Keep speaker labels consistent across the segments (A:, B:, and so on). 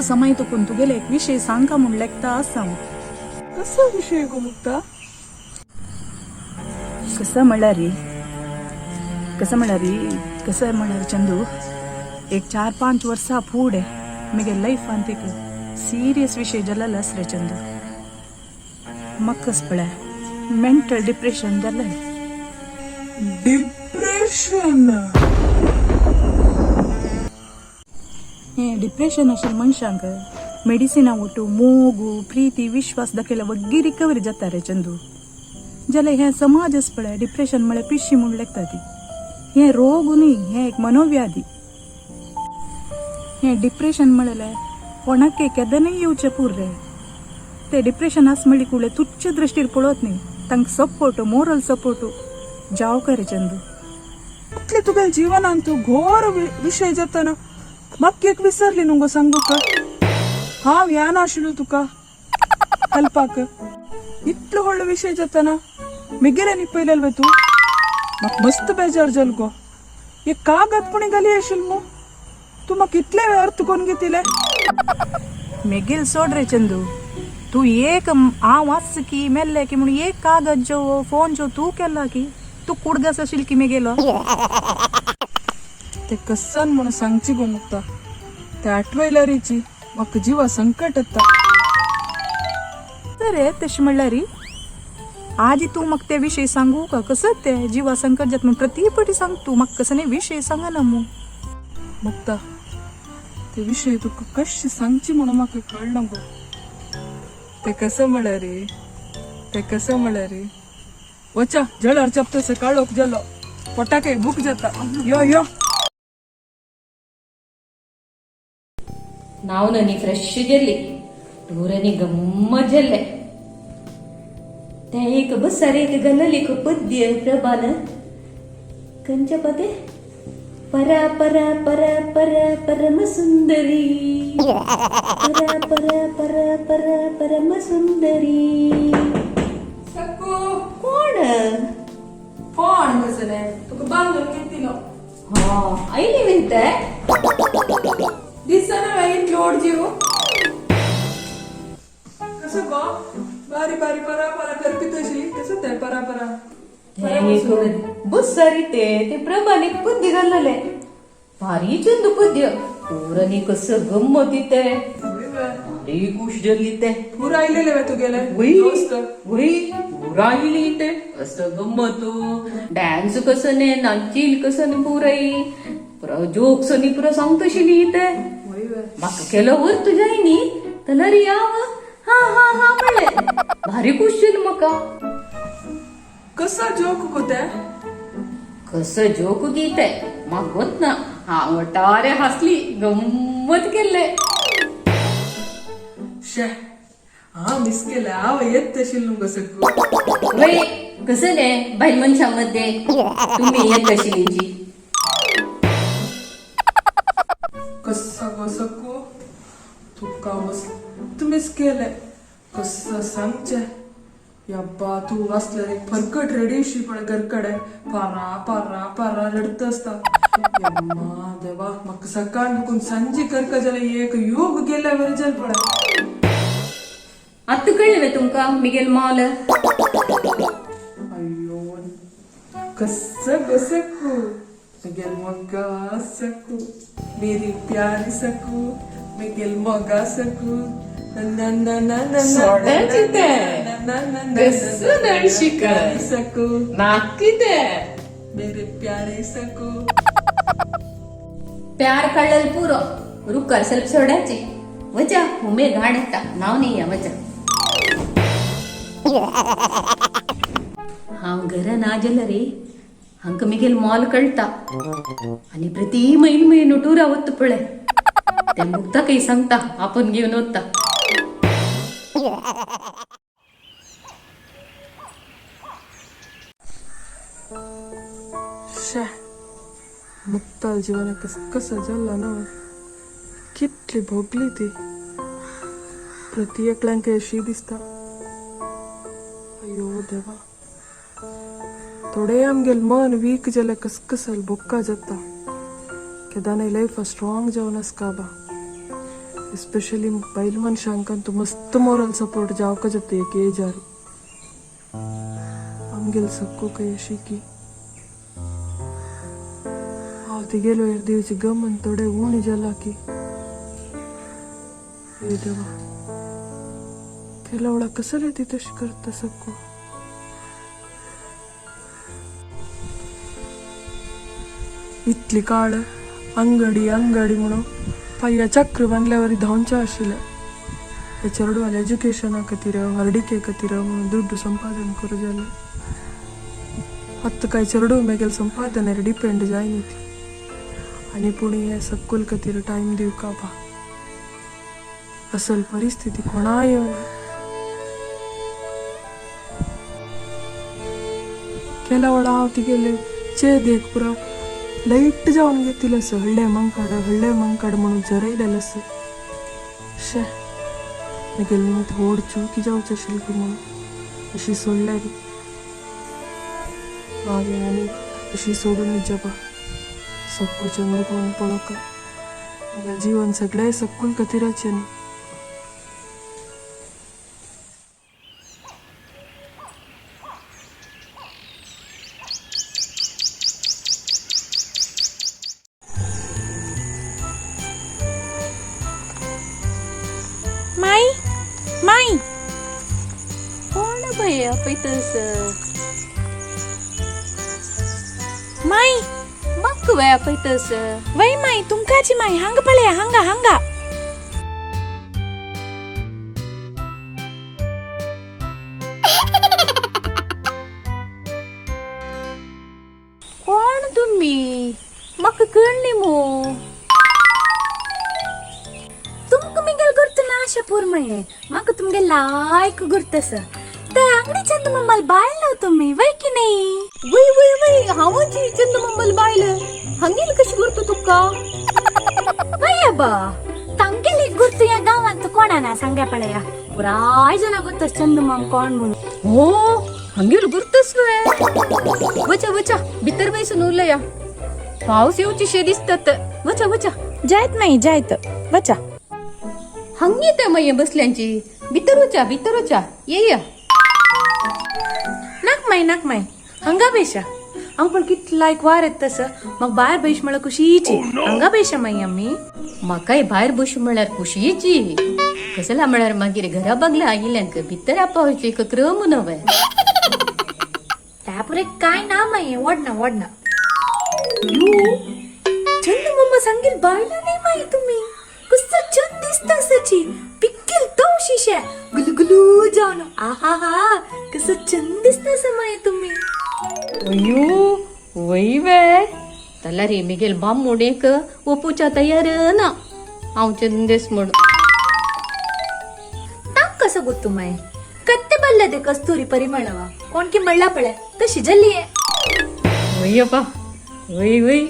A: समय तुकून तुगेले एक विशय सांगका म्हूण लेखता आसा हांव.
B: कसो विशय गो मुक्ता?
A: कसं म्हणल्यार रे, कसं म्हणल्यार रे, कसं म्हणल्यार चंदू, एक 4-5 वर्सां फुडें म्हगे लायफांत एक सिरियस विशय जालेलो आसा रे चंदू. म्हाका पळय मेंटल डिप्रेशन जालें.
B: डिप्रेशन?
A: हें डिप्रेशन आशिल्ल्या मनशांक मेडिसिना वटू मोग, प्रिती, विश्वास दाखयल्यार वग्गी रिकवरी जाता रे चंदू. जाल्यार हें समाज आसा पळय डिप्रेशन म्हळ्यार पिशी म्हूण लेखता ती. हें रोग न्ही, हें एक मनोव्याधी. हें डिप्रेशन म्हणल्यार कोणाकय केदनाय येवचें पूर रे. ते डिप्रेशन आसा म्हणली कुडले तुच्छ दृश्टीर पळोवत न्ही, तांकां सपोर्ट, मोरल सपोर्ट जावं रे चंदू.
B: इतले तुगेल्या जीवनान तूं घोर विशय जाताना म्हाका एक विसरली न्हू गो सांगूक. हांव ह्यान आशिल्लो तुका हेल्पाक. इतलो व्हडलो विशय जाताना मेगेले न्ही पयलेल वे तूं. म्हाका मस्त बेजार जाल गो. एक कागद पुणी घाली आशिल्ल मू तूं. म्हाका इतले अर्थ करून घेतिले.
A: मेगेल सोड रे चंदू, तूं एक हांव आस की मेल्ले की म्हणून एक कागद जो फोन जो तूं केला की तूं कुडगास आशिल्ल की मेगेलो.
B: ते कसान म्हणून सांगची गो मुक्ता, ते आठवयल्यारीची म्हाका जिवा संकट येता.
A: रे तशें म्हणल्यार आजी तूं म्हाका ते विशय सांगू का? कसं ते जिवा संकट जाता म्हूण प्रति पटी सांग तूं म्हाका, कसं नाही विशय सांगना मू.
B: मुक्ता, ते विशय तुका कशी सांगची म्हणून म्हाका कळना गो. ते कसं म्हळ्यार, ते कसं म्हळ्यार, वचा जळार चपता सकाळोक जालो, पोटाकय भूक जाता. यो यो.
C: ನಾವು ನನಿ फ्रेश जेल्ली, टूरनी गम्मत जेल्ले. ते एक बसार एक गलली पद्य प्रभान कंच्या पदे परा परा परा परा परम सुंदरी, परा परा परा परा परम सुंदरी.
B: सकू.
C: कोण?
B: कोण कसले तुका बांदून घेतिलो.
C: हा, आयली म्हणते.
B: दिसना बाई लोड जीव कसं गो बारी बारी परा परा करपी तशी. कसं ते परा परा?
C: बसारी ते ते प्रभान एक पद्य घालले, भारी चंद पद्य. टूरनी कसं गम्मत ते, भारी खुश जाल्ली ते.
B: पुरा आयलेले वे तुगेले
C: वय.
B: दोस्त?
C: वय, पुरा आयली ते. कसं गम्मत, डान्स कसं ने, नाचील कसं ने, पुराई पुरा जोक्स नी पुरा सांगतशिली ते.
B: वय वे.
C: म्हाका केलो वर तुज्या न्ही जाल्यार या हा हा हा म्हणले, भारी खुश जाली म्हाका.
B: कसा जोक गो ते?
C: कसं जोक गीते म्हाका गोत ना. हांव वटारे हासली, गम्मत केल्ले.
B: शे, हा मिस केलं. हांव येत तशी न्हू गो सकू.
C: वय, कसं ने बायल मनशामध्ये तुम्ही येत तशी.
B: कसा गो सकू, तुका मस्त मिस केले. कसं सांगचे यब्बा, तूं वाचल्यार एक फरकट रेडी पळय घरकडे पारा पारा पारा रडत आसता. यम्मा देवा, म्हाका सकाळ दुखून सांजे करका जाल्यार एक योग गेल्या बरें जाल पळय.
C: आत्तां कळ्ळें वे तुमकां मिगेल मोल?
B: अय्यो, कसं गो सकू, मिगेल मोगा सकू, मेरी प्यारी सकू, मिगेल मोगा सकू, ना ना ना ना.
C: सोडायची ते.
B: ना ना ना ना.
C: कसं नळशिकर.
B: सकू.
C: नाकी ते.
B: मेरे प्यारे सकू.
C: प्यार कळ्ळल पुरो, रुकार सेल्फ सोडायची. वचा, उमे घाण येता नाव नाही या, वचा. हांव घरा ना जाल्यार रे हांकां मिगेल मोल कळटा आनी प्रति म्हयनो म्हयनो टुरा वता पळय, ते मुक्ता काही सांगता आपण घेवन वता.
B: शे, मुक्ताल जीवन कसं कसं जाल्ला ना, कितली भोगली ती. प्रति एकल्यांक अशी दिसता. अय्यो देवा, थोडे आमगेल मन वीक जाल्यार कसकसल बोक्का जाता. केदानाय लायफ स्ट्रॉंग जावन आसका बा. एस्पेशली बायल मनशांकांतू मस्त मोरल सपोर्ट जावका जाता एक एजार. आमगेल सक्को काय अशी की हांव तिगेलो एर दिवची गमन थोडे उणी जाला की. हे देवा, केला वळा कसले ती तशी करता सक्को. इतली काळ अंगडी अंगडी म्हणून पांया चक्र बांदल्यावरी धांवचे आशिल्लें. हे चेडवाले एज्युकेशना खातीर व्हरडिके खातीर म्हणून दुड्डू संपादन करूं जालें. आतां काय चेडूं मेगेल संपादनार डिपेंड जायनी ती. आनी पूण हे सक्कूल खातीर टायम दिवका बा. असल परिस्थिती कोणा येवना. केला वळा हांव तिगेले चे देख पुरा लायट जावन घेतिल्लें आसा. हळ्ळे मंकाड हळ्ळे मंकाड म्हणून जरयलेलें आसा. शे, म्हगेले निमित्त व्हड चुकी जावचें आशिल्ली की म्हणून अशी सोडल्यार हांवें आनी अशी सोडून जबा सक्कू चंद्र म्हणून पळोवका. म्हगेलें जीवन सगळें सक्कूल खातीराचें न्ही.
A: माई माई,
C: कोण बाई आपयतस?
A: माई
C: म्हाका वय आपयतस?
A: वय माई, तुमकाची माई. हांगा पळया, हांगा हांगा.
C: कोण तुम्ही? म्हाका कळ्ळी मू.
D: तुमकां मिगेल गुर्त ना आशापूर माये, म्हाका तुमगे लायक गुर्त आसा. ते आंगडी चंद मम्माल बायल न्हू तुमी, वय की नाही?
C: वय वय वय, हांवच चंद मम्मल बायल. हांगेल कशी गुर्त तुका?
D: वय अबा, तांगेली गुर्त ह्या गांवांत कोणा ना सांग्या पळया. पुराय जाणां गुर्त चंद माम कोण म्हणून.
C: हो, हांगेल गुर्तच वे. वचा वचा, भितर बैसून उरलया. पावस येवची शे दिसतात. वचा वचा.
A: जायत माई जायत, वचा.
C: हांगी त्या मागीर बसल्यांची. भितर वचा भितर वचा, ये या.
A: नाक माई नाक माई, हांगा बेशा. हांव पण कितलो लायक वार येत तसं म्हाका भायर बैश म्हळ्यार खुशीची. हांगा बेशा माई आमी.
C: म्हाकाय भायर बसूं म्हळ्यार खुशीची. कसला म्हळ्यार मागीर घरा बागल्या आयिल्ल्यांक भितर आपावची एक क्रम नवे.
D: त्या पुरे काय ना माये, वडना वडना.
A: You चंद मम्मा सांगेल बायला नाही माई तुम्ही. कसं चंद दिसता असाची पिक्केल तो शिशे गुलगुलू जावन. आहा हा, कसं चंद दिसता असं माई तुम्ही.
C: अयो वय वे, जाल्यार रे मिगेल बामूड एक ओपुच्या तयार ना हांव चंदेस म्हण.
D: तांक कसं गुत्तू माये? कत्ते बल्ले ते कस्तुरी परिमळवा कोण की म्हणला पळे तशी जल्ली आहे.
C: वय अप्पा वय वय.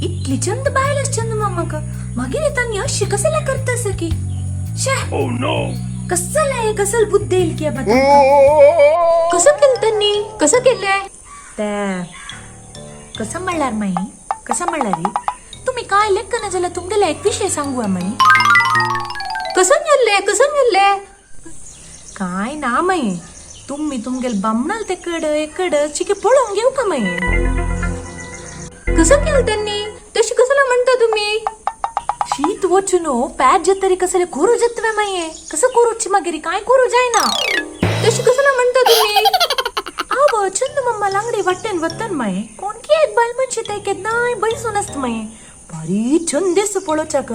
D: इतली चंद बायलच चंद मामाक. मागीर तांणी अशी कसला करता सकी? शे, कसला हे कसल बुद्ध येईल की बा तांकां?
C: कसं केलं त्यांनी? कसं केलंय?
D: ते कसं म्हणल्यार माई, कसं म्हणल्यार तुम्ही काय लेखना जाल्यार तुमगेले एक विशय सांगू माई.
C: कसं गेल्ले कसं गेल्ले?
D: काय ना माई, तुम्ही तुमगेल बामणाल तेकड एकड चिके पळोवन घेऊ का माई?
C: कसं केलं त्यांनी? तशी कसला म्हणता तुम्ही?
D: शीत वचून पॅच जातरी कसले करू जातवे माये. कसं करूची मागीर काय करू जायना.
C: तशी कसला म्हणता तुम्ही?
D: आव चंद मम्मा लांगडी वाटेन वतन माये कोण की एक बायल मनशी ते केन्नाय बैसून आसता माये. भारी चंद दिसता पळोवच्याक.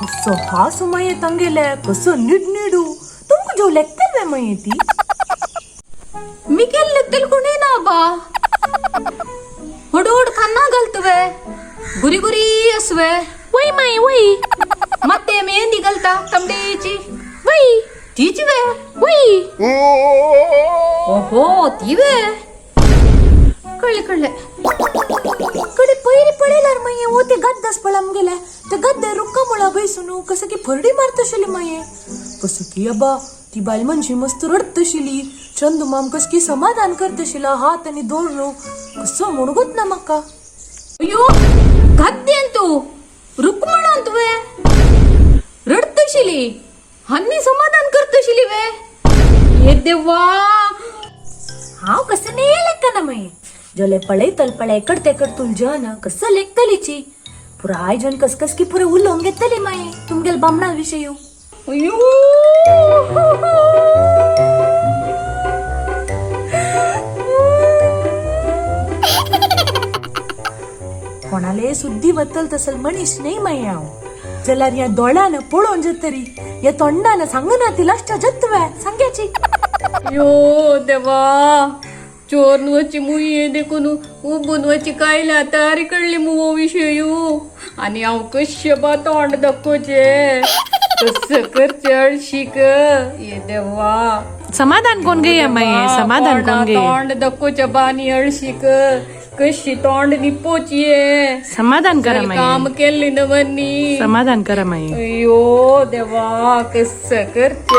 D: कसो हासू माये तांगेले, कसो निडनिडू. तुमकां जेव लेखतले माये ती?
C: मी केलं लेखतील कोणी ना बा. होड खाना घालतवे, गुरी गुरी असवे.
D: वय माये वय.
C: ಮತ್ತೆ मेहंदी घालता तांबडीची.
D: वय
C: तीच वे?
D: वय.
C: ओहो ती वे, कळले कळले.
D: कडे पयरी पळयल्यार माये ओ ते गद्दास पळ आमगेले ते गद्दे रुक्का मुळा बैसून कसं की फरडी मारतशिली माये. कसं की अबा ती बायल मनशी मस्त रडतशिली. चंदू माम कस की समाधान करतशिला हात आनी दवरून कसं म्हणगोत ना म्हाका.
C: अय्यो घात तू रुक्मणान तुवें रडतशिली हान्नी समाधान करतशिली वे. ये देवा, हांव कसं नाही लेखना मागीर जले पळयतल पळय इकड तेकड तुल जन कसं लेखतलीची पुराय जन कसकस की पुरे उलोवंक घेतली मागीर तुमगेल बामणा विशय. अयो, कोणाले सुद्दी वतल तसल मनीस नाही माई हांव, जाल्यार ह्या दोळ्यान पळोवन जतरी ह्या तोंडान सांगना ती लाश्ट जत्वे सांग्याची.
E: यो देवा, चोर वची मुये देखून उबून वची कायल्या तयारी कडली मुवो विशयू आणि हांव कश्य बा तोंड दाखोवचे, कसं करचे अळशीक. ये देवा,
F: समाधान कोण गे माये, समाधान कोण गे?
E: तोंड दाखोवचे बा आणि अळशीक कशी तोंड निपोचिये.
F: समाधान करा माये,
E: काम केल्ली नवनी.
F: समाधान करा माये.
E: अय्यो देवा, कसं करचे.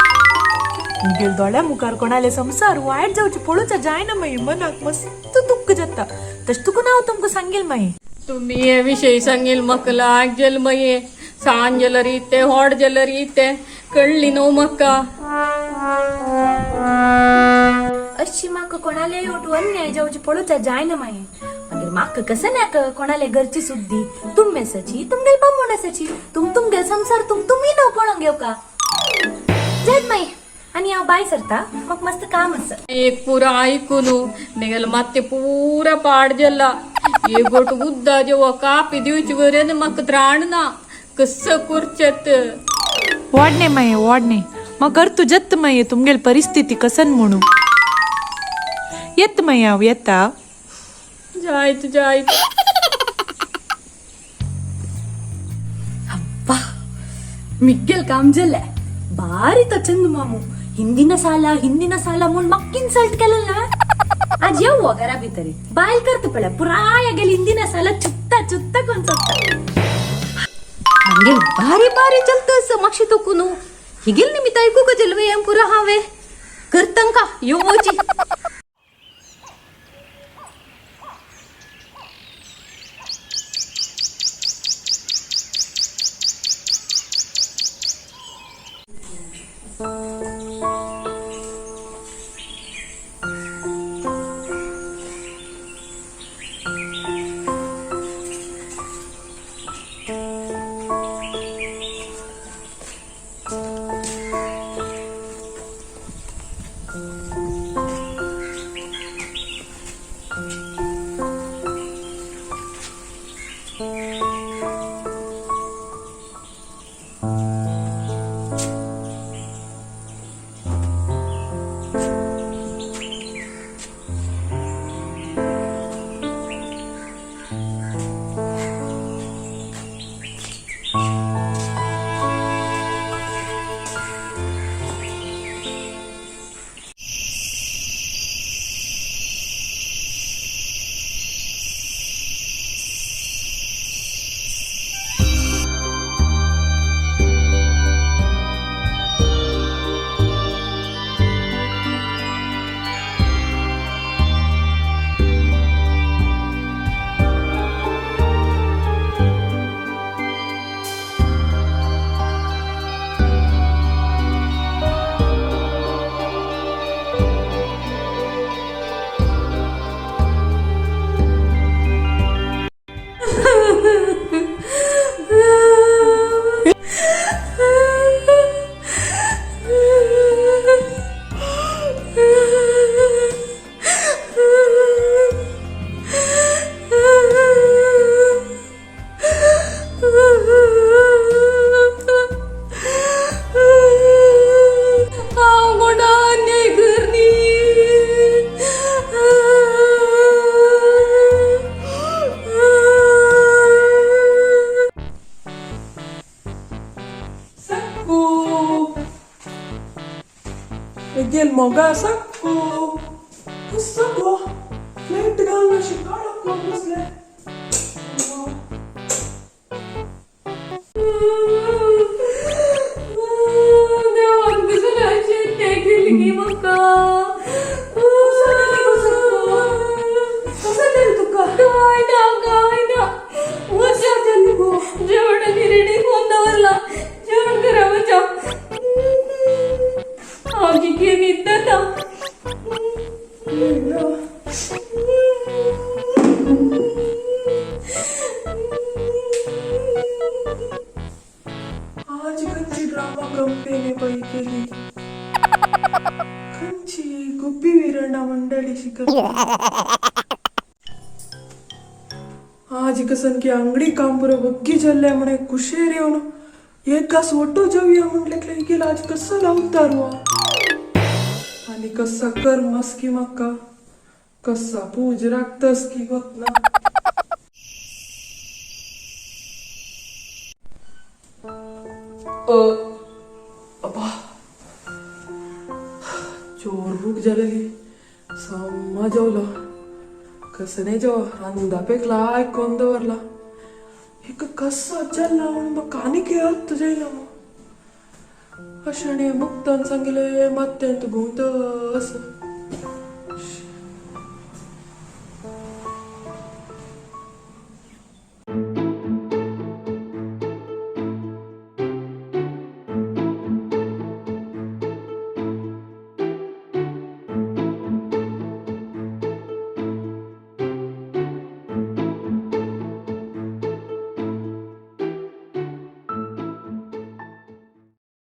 D: मुगेल दोळ्या मुखार कोणाले संसार वायट जावचे पळोवच्या जायना मागीर मनाक मस्त दुःख जाता. तशें तुका हांव तुमकां सांगेल मागीर.
E: तुम्ही हे विषय सांगेल म्हाका लाग जल मये सांज जलर इते होड जलर इते कळली न्हू म्हाका.
C: अशी म्हाका कोणाले ओटू अन्याय जावचे पळोवच्या जायना मागीर. मागीर म्हाका कसं नाका कोणाले घरची सुद्दी तुम मेसाची तुमगेल बामण आसाची तुम तुमगेल संसार तुम तुमी न्हू पळोवंक घेवका जायत मागीर. आनी हांव बाय सरता, म्हाका मस्त काम आसा.
E: एक पुरा ऐकून निगेल माते पुरा पाड जल्ला. एक गोट उद्दा जेव्हा कापी दिवची बरे म्हाका त्राण ना, कसं करचेत.
F: वाडणे माये, वाडणे मग कर तुझत माये तुमगेल परिस्थिती कसन म्हणू येत माये, हांव येता.
E: जायत जायत.
C: ಅಬ್ಬಾ, ಮಿಗ್ಗೆಲ್ ಕಾಮ್ಜಲ್ಲೆ ಬಾರಿ ಚಂದ ಮಾಮು. ಹಿಂದಿನ ಸಾಲ ಹಿಂದಿನ ಸಾಲ ಮುನ್ ಮಕ್ಕಿನ್ ಇನ್ಸಲ್ಟ್ केलं आज येऊ घरा भितरी बायल करत पळय पुराय गेली ಹಿಂದಿನ ಸಾಲ ಚುತ್ತ ಚುತ್ತ ಕೊಂಚತ್ತ ನಂಗೆ ಬಾರಿ ಬಾರಿ ಚಲ್ತ ಮಕ್ಷಿ ತೋಕುನು ಹಿಗಿಲ್ ನಿಮಿತ್ತ ಐಕೂಕ ಜಲ್ವೆ ಎಂ ಪುರ ಹಾವೆ ಕರ್ತಂಕ ಯೋಚಿ.
B: सक्कू, गेल मोगा सक्कू, कसो गो लायट घालून अशी काळोख करून बसले.
E: देवान कसं अशें तें केली की म्हाका.
B: कसं जालें गो सक्कू, कसं जालें तुका?
E: काय ना, काय ना.
B: कसं जालें गो?
E: जेवण
B: कामां कंपेनी पै केली. खंची गुब्बी वीरण्णा मंडळी शिकत. आज कसन की अंगडी काम पुरो बग्गी जल्ले म्हणे कुशेर येवन एक घास ಒಟ್ಟು ಜವಿಯ ಮುಂಡ್ಲೆಕ್ಲೆ ಈಗೆಲ್ಲ आज कसं लावतार आणि कसा कर मस्की मक्का कसा पूज राखतस की होत ना. अ, अबा चोर भूक जालेली सम्मा जेवलो कसं नाही जेव रांदापेक लायक कोण दवरला एक कसं चल्ला म्हणून म्हाका आनीक अर्थ जायना मग. अशें मुक्तान सांगिले मात्यांत घुंवत असं.